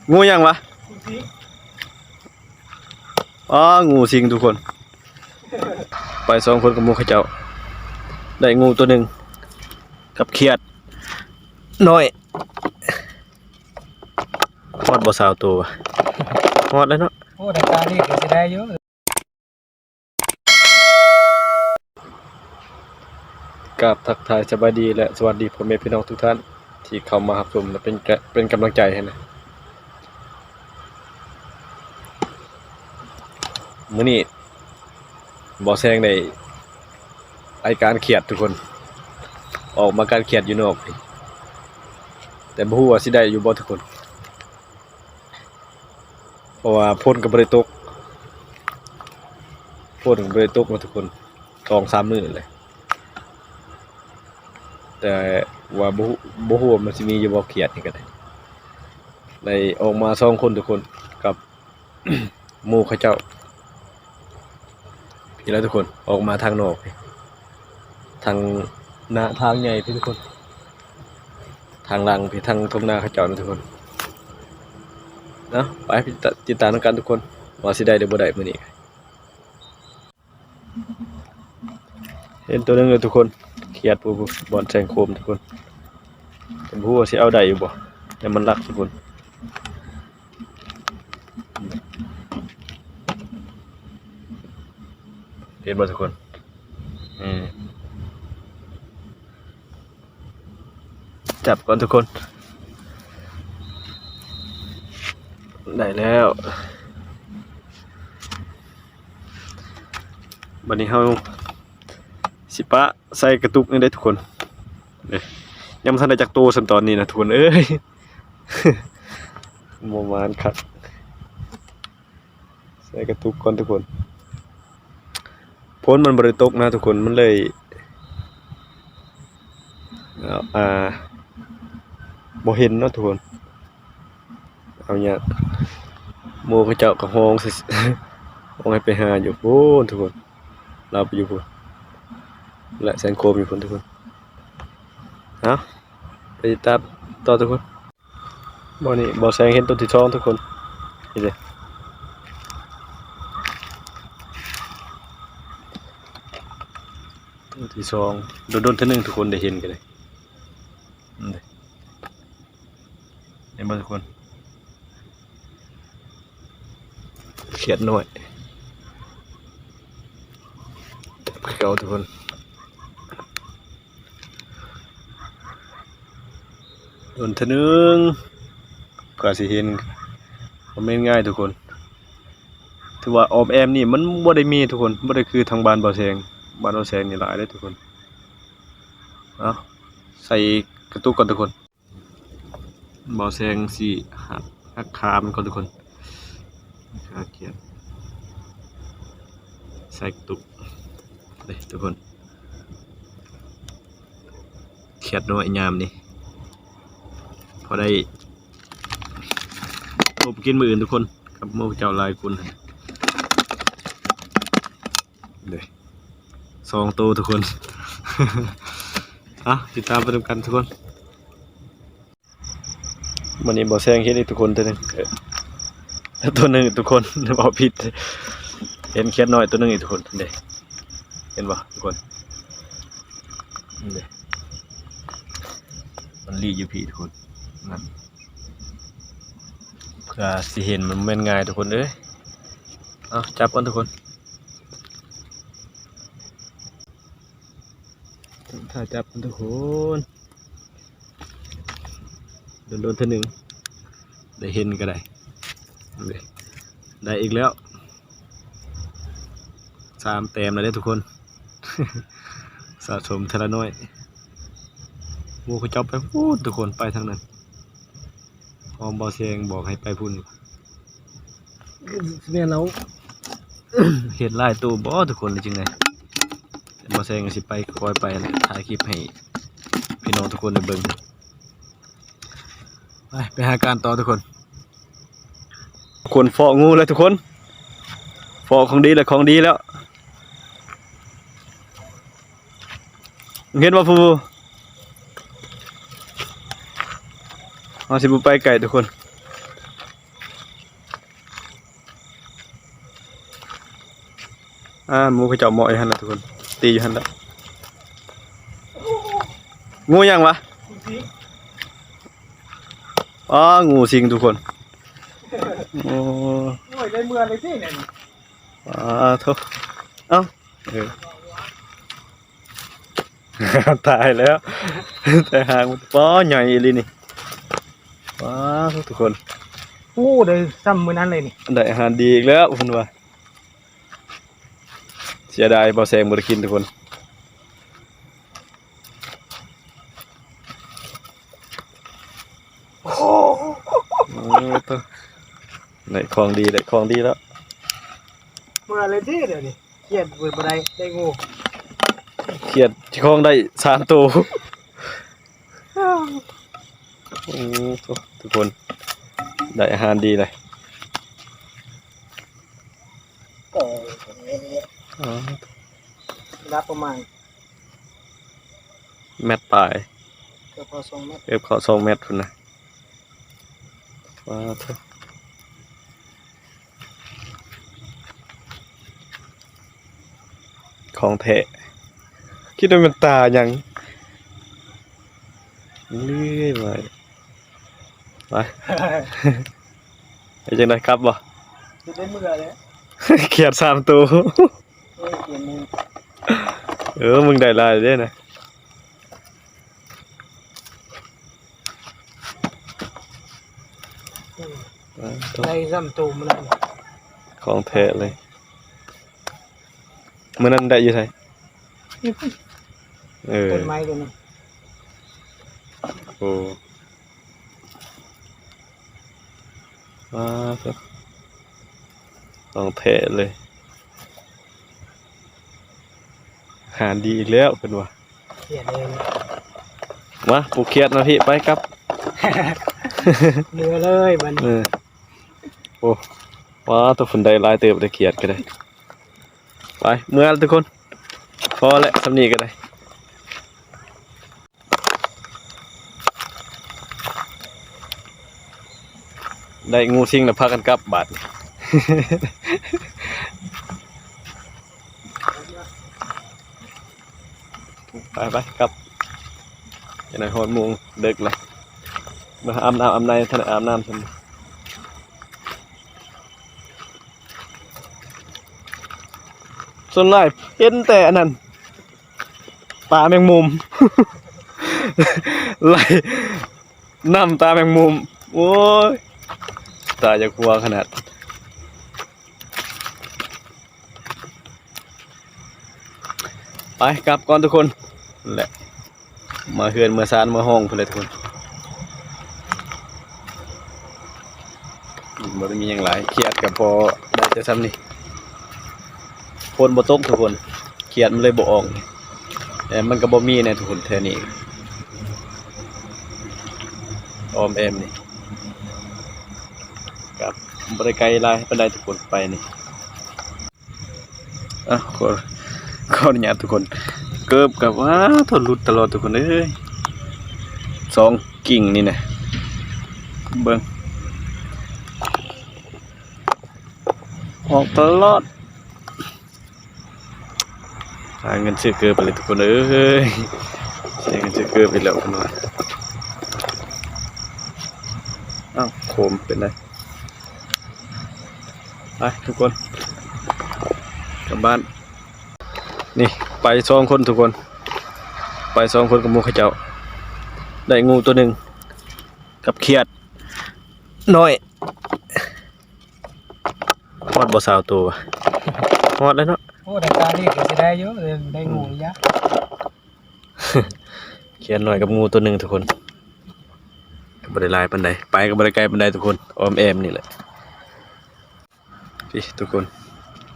ງູຫຍັງວະ? ອໍ ງູສິງທຸກຄົນ. ໄປສອງຄົນກັບໝູ່ເຂົາເຈົ້າ ໄດ້ງູຕົວໜຶ່ງກັບຂຽດນ້ອຍ. ຮອດບໍ່ຊາວໂຕວະ? ຮອດແລ້ວເນາະ. ໂອ້ ໄດ້ຕາລີກກໍຊິໄດ້ຢູ່. ກາບທັກທາຍສະບາຍດີ ແລະ ສະຫວັດດີພໍ່ແມ່ພີ່ນ້ອງທຸກທ່ານທີ່ເຂົ້າມາຮັບຊົມ ແລະ ເປັນກະ ເປັນກຳລັງໃຈໃຫ້ນະ. ມື້ນີ້ບ່າວແຊງໄດ້ໄອການຂຽດທຸກຄົນ, ອອກມາການຂຽດຢູ່ນອກ ແຕ່ບໍ່ຮູ້ວ່າຊິໄດ້ຢູ່ບໍ່ທຸກຄົນ. ເພາະວ່າຝົນກໍບໍ່ໄດ້ຕົກ, ຝົນກໍບໍ່ໄດ້ຕົກເນາະທຸກຄົນ ສອງສາມມື້ແຫຼະ. ແຕ່ວ່າບໍ່ ບໍ່ຮູ້ວ່າມັນຊິມີຢູ່ບໍ່ຂຽດນີ້ກໍໄດ້. ໄດ້ອອກມາສອງຄົນທຸກຄົນ ກັບໝູ່ເຂົາເຈົ້າ. ພີ້ແຫຼະທຸກຄົນ, ອອກມາທາງນອກພີ້ ທາງໜ້າທາງໃຫຍ່ພີ້ທຸກຄົນ, ທາງຫຼັງພີ້ ທາງທົ່ງນາເຂົາເຈົ້ານະທຸກຄົນ. ເນາະ ໄປຕິດຕາມນຳກັນທຸກຄົນ ວ່າຊິໄດ້ຫຼືບໍ່ໄດ້ມື້ນີ້. ເຫັນຕົວໜຶ່ງແລ້ວທຸກຄົນ, ຂຽດ ຜູ້ ຜູ້ ບ່ອນແສງໂຄມທຸກຄົນ, ແຕ່ບໍ່ຮູ້ວ່າຊິເອົາໄດ້ຢູ່ບໍ່ ແຕ່ມັນລັກທຸກຄົນ. ເຫັນບໍ່ທຸກຄົນ? ເອີ ຈັບກ່ອນທຸກຄົນ. ໄດ້ແລ້ວ. ບັດນີ້ເຮົາຊິປະໃສ່ກະຕຸກນີ້ເດ້ທຸກຄົນ. ເດ້ ຍັງບໍ່ທັນໄດ້ຈັກໂຕຊ້ຳຕອນນີ້ນະທຸກຄົນເອີຍ. ບໍ່ໝານຄັກ. ໃສ່ກະຕຸກກ່ອນທຸກຄົນ. ຝົນມັນບໍ່ໄດ້ຕົກນະທຸກຄົນ, ມັນເລີຍ ອ່າ ບໍ່ເຫັນເນາະທຸກຄົນ. ເອົາຍາກ. ໝູ່ເຂົາເຈົ້າກໍຮ້ອງ ຮ້ອງໃຫ້ໄປຫາຢູ່ພຸ້ນທຸກຄົນ, ລາວໄປຢູ່ພຸ້ນ ແລະ ແສງໂຄມຢູ່ພຸ້ນທຸກຄົນ. ເອົາ ໄປຕິດຕາມຕໍ່ທຸກຄົນ. ບ່ອນນີ້ບ່າວແສງເຫັນຕົວທີສອງທຸກຄົນ. ນີ້ເດ້ ຕົວທີສອງ. ດົນໆເທື່ອໜຶ່ງທຸກຄົນໄດ້ເຫັນກໍໄດ້. ນີ້ເດ້ ເຫັນບໍ່ທຸກຄົນ? ຂຽດນ້ອຍ ຄືເກົ່າທຸກຄົນ. ດົນເທື່ອໜຶ່ງກວ່າຊິເຫັນ, ບໍ່ແມ່ນງ່າຍທຸກຄົນ. ຖືວ່າອ້ອມແອ້ມນີ້ມັນບໍ່ໄດ້ມີທຸກຄົນ, ບໍ່ໄດ້ຄືທາງບ້ານບ່າວແສງ. ບ້ານບ່າວແສງນີ້ຫຼາຍເດ້ທຸກຄົນ. ເອົາ ໃສ່ກະຕຸກກ່ອນທຸກຄົນ. ບ່າວແສງຊິຫັກ ຫັກຂາມັນກ່ອນທຸກຄົນ. ຂາຂຽດ ໃສ່ກະຕຸກເດ້ທຸກຄົນ. ຂຽດນ້ອຍຍາມນີ້ ພໍໄດ້ຕົ້ມກິນມື້ອື່ນທຸກຄົນ ກັບໝູ່ເຈົ້າຫຼາຍຄົນ. ເດ້ ສອງໂຕທຸກຄົນ. ເອົາ ຕິດຕາມໄປນຳກັນທຸກຄົນ. ມື້ນີ້ບ່າວແສງເຫັນອີກທຸກຄົນ ຕົວໜຶ່ງ ເອີ ຕົວໜຶ່ງທຸກຄົນ ເວົ້າຜິດ. ເຫັນຂຽດນ້ອຍຕົວໜຶ່ງອີກທຸກຄົນ ເດ້ ເຫັນບໍ່ທຸກຄົນ? ເດ້ ມັນລີ້ຢູ່ພີ້ທຸກຄົນ. ນັ້ນ ເພື່ອຊິເຫັນມັນບໍ່ແມ່ນງ່າຍທຸກຄົນເອີຍ. ເອົາ ຈັບກ່ອນທຸກຄົນ. ຖ້າຈັບມັນທຸກຄົນ ດົນໆເທື່ອໜຶ່ງໄດ້ເຫັນກໍໄດ້. ໄດ້ອີກແລ້ວ ສາມແຕ້ມແລ້ວເດ້ທຸກຄົນ. ສະສົມເທື່ອລະໜ້ອຍ. ໝູ່ເຂົາເຈົ້າໄປພຸ້ນທຸກຄົນ ໄປທາງນັ້ນ. ຂອງບ່າວແສງບອກໃຫ້ໄປພຸ້ນ. ແມ່ນແລ້ວ ເຫັນຫຼາຍໂຕບໍ່ທຸກຄົນ ຫຼືຈັ່ງໃດ? ບ່າວແສງກໍຊິໄປ ຄ່ອຍໄປແຫຼະ ຖ່າຍຄລິບໃຫ້ພີ່ນ້ອງທຸກຄົນໄດ້ເບິ່ງ. ໄປ ໄປຫາການຕໍ່ທຸກຄົນ. ຄົນເຟາະງູແລ້ວທຸກຄົນ, ເຟາະຂອງດີແລ້ວ ຂອງດີແລ້ວ. ເຫັນບໍ່ຜູ້? ເຮົາຊິບໍ່ໄປໄກທຸກຄົນ. ອ່າ ໝູເຂົາເຈົ້າເມາະຢູ່ຫັ້ນລະທຸກຄົນ ຕີຢູ່ຫັ້ນລະ. ງູຫຍັງວະ? ອໍ ງູສິງທຸກຄົນ. ໂອ້ ໂອ້ຍ ໄດ້ເມື່ອເລີຍຕິແນວນີ້. ອາ ໂທ້ ເອົ້າ ເອີ ຕາຍແລ້ວ ແຕ່ຫາງມັນ ປ້າ ໃຫຍ່ອີ່ຫຼີນີ້ ປ້າ ທຸກຄົນ. ໂອ້ ໄດ້ຊ່ຳມື້ນັ້ນເລີຍນີ້ ໄດ້ອາຫານດີອີກແລ້ວເພິ່ນວ່າ. ເສຍດາຍບໍ່ແຊງບໍ່ໄດ້ກິນທຸກຄົນ. ໂອ້ ໄດ້ຂອງດີ ໄດ້ຂອງດີແລ້ວ. ເມື່ອເລີຍຕິດຽວນີ້ ຄຽດບໍ່ໄດ້ ໄດ້ງູ ຄຽດເຈົ້າຂອງໄດ້ສາມໂຕ. ໂອ້ ທຸກຄົນ ໄດ້ອາຫານດີເລີຍ. ອາ ລະດັບປະມານແມັດປາຍ ເກືອບເຂົ້າສອງແມັດ ເກືອບເຂົ້າສອງແມັດພຸ້ນນະ. ວ້າໂທ້ ຂອງແທ້ ຄິດວ່າແມ່ນຕາຫຍັງ ເລື່ອຍໄວ້ ໄປ ເຮັດຈັ່ງໃດ ກັບບໍ່? ຈະໄດ້ເມື່ອແລ້ວ ຂຽດສາມໂຕ. ເອີ ເບິ່ງໄດ້ຫຼາຍເດ້ນະ. ໄດ້ຊ້ຳໂຕມື້ນັ້ນ ຂອງແທ້ເລີຍ. ມື້ນັ້ນໄດ້ຢູ່ໃສ? ເອີ ຕົ້ນໄມ້ຕົວນັ້ນ. ໂອ້ ວ້າ ຂອງແທ້ເລີຍ ຫານດີອີກແລ້ວເພິ່ນວ່າ. ຄຽດເລີຍ ມາ ຜູ້ຄຽດມາພີ້ ໄປກັບ ເມືອເລີຍບັດນີ້ ເອີ. ໂອ້ ວ້າ ໂທ້ ເພິ່ນໄດ້ຫຼາຍເຕີບ ໄດ້ຂຽດກໍໄດ້. ໄປ ເມືອລະທຸກຄົນ ພໍແລ້ວ ສ່ຳນີ້ກໍໄດ້. ໄດ້ງູສິງແລ້ວ ພາກັນກັບບາດນີ້. ໄປໆ ກັບ ຈັກໜ້ອຍຮອດໂມງເດິກແລ້ວ ມາອາບນ້ຳອາບໃນ ທັນໄດ້ອາບນ້ຳຊ້ຳ. ສ່ວນຫຼາຍເຫັນແຕ່ອັນນັ້ນ ປາແມງມຸມ ໄລ່ນຳຕາແມງມຸມ. ໂອ້ຍ ຕາຢາກຫົວຂະໜາດ. ໄປກັບກ່ອນທຸກຄົນ ແລະ ເມືອເຮືອນເມືອຊານເມືອຫ້ອງພຸ້ນແຫຼະທຸກຄົນ. ບໍ່ໄດ້ມີຫຍັງຫຼາຍ ຂຽດກໍພໍໄດ້ແຕ່ຊ່ຳນີ້ ຝົນບໍ່ຕົກທຸກຄົນ ຂຽດມັນເລີຍບໍ່ອອກ ແຕ່ມັນກໍບໍ່ມີແນ່ທຸກຄົນ ແຖວນີ້ອ້ອມແອ້ມນີ້ ກໍບໍ່ໄດ້ໄກຫຼາຍປານໃດທຸກຄົນ ໄປນີ້. ອ່ະ ຂໍ ຂໍອະນຸຍາດທຸກຄົນ ເກີບກັບ ອ້າ ໂທ້ ຫຼຸດຕະຫຼອດທຸກຄົນເອີຍ ສອງກິ່ງນີ້ນະ ເບິ່ງ ອອກຕະຫຼອດ. ຫາເງິນຊື້ເກີບໄປເລີຍທຸກຄົນເອີຍ ເສຍເງິນຊື້ເກີບອີກແລ້ວເພິ່ນວ່າ. ອ້າວ ໂຄມເປັນໄດ? ໄປທຸກຄົນ ກັບບ້ານ. ນີ້ໄປສອງຄົນທຸກຄົນ ໄປສອງຄົນກັບໝູ່ເຂົາເຈົ້າ ໄດ້ງູຕົວໜຶ່ງກັບຂຽດນ້ອຍ ຮອດບໍ່ຊາວໂຕວະ? ຮອດແລ້ວເນາະ. ໂອ້ ໄດ້ປາເລັກກໍຊິໄດ້ຢູ່ ເອີ ໄດ້ງູຢູ່. ຂຽດນ້ອຍກັບງູຕົວໜຶ່ງທຸກຄົນ ກໍບໍ່ໄດ້ຫຼາຍປານໃດ ໄປກໍບໍ່ໄດ້ໄກປານໃດທຸກຄົນ ອ້ອມແອ້ມນີ້ແຫຼະ. ພີ້ທຸກຄົນ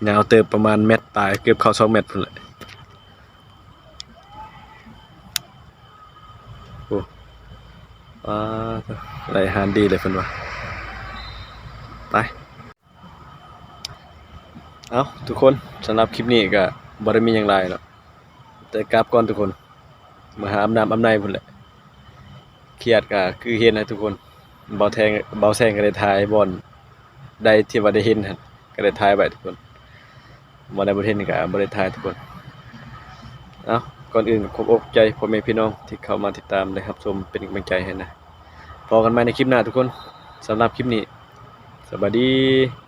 ຍາວເຕີບ ປະມານແມັດປາຍ ເກືອບເຂົ້າສອງແມັດພຸ້ນແຫຼະ. ໂອ້ ອາ ໄດ້ອາຫານດີເລີຍເພິ່ນວ່າ. ໄປ ເອົ້າ ທຸກຄົນ ສຳລັບຄລິບນີ້ກໍບໍ່ໄດ້ມີຫຍັງຫຼາຍເນາະ ແຕ່ກັບກ່ອນທຸກຄົນ ມາຫາອາບນ້ຳອາບໃນພຸ້ນແຫຼະ. ຂຽດກໍຄືເຫັນນະທຸກຄົນ ເບົາແທງ ເບົາແຊງກໍໄດ້ຖ່າຍບ່ອນໃດທີ່ວ່າໄດ້ເຫັນຫັ້ນ ກໍໄດ້ຖ່າຍໄວ້ທຸກຄົນ. ບໍ່ໄດ້ບໍ່ເຫັນກໍບໍ່ໄດ້ຖ່າຍທຸກຄົນ. ເອົ້າ ກ່ອນອື່ນກໍຂອບອົກຂອບໃຈພໍ່ແມ່ພີ່ນ້ອງທີ່ເຂົ້າມາຕິດຕາມ ແລະ ຮັບຊົມເປັນກຳລັງໃຈໃຫ້ນະ. ພໍ້ກັນໃໝ່ໃນຄລິບໜ້າທຸກຄົນ. ສຳລັບຄລິບນີ້ ສະບາຍດີ.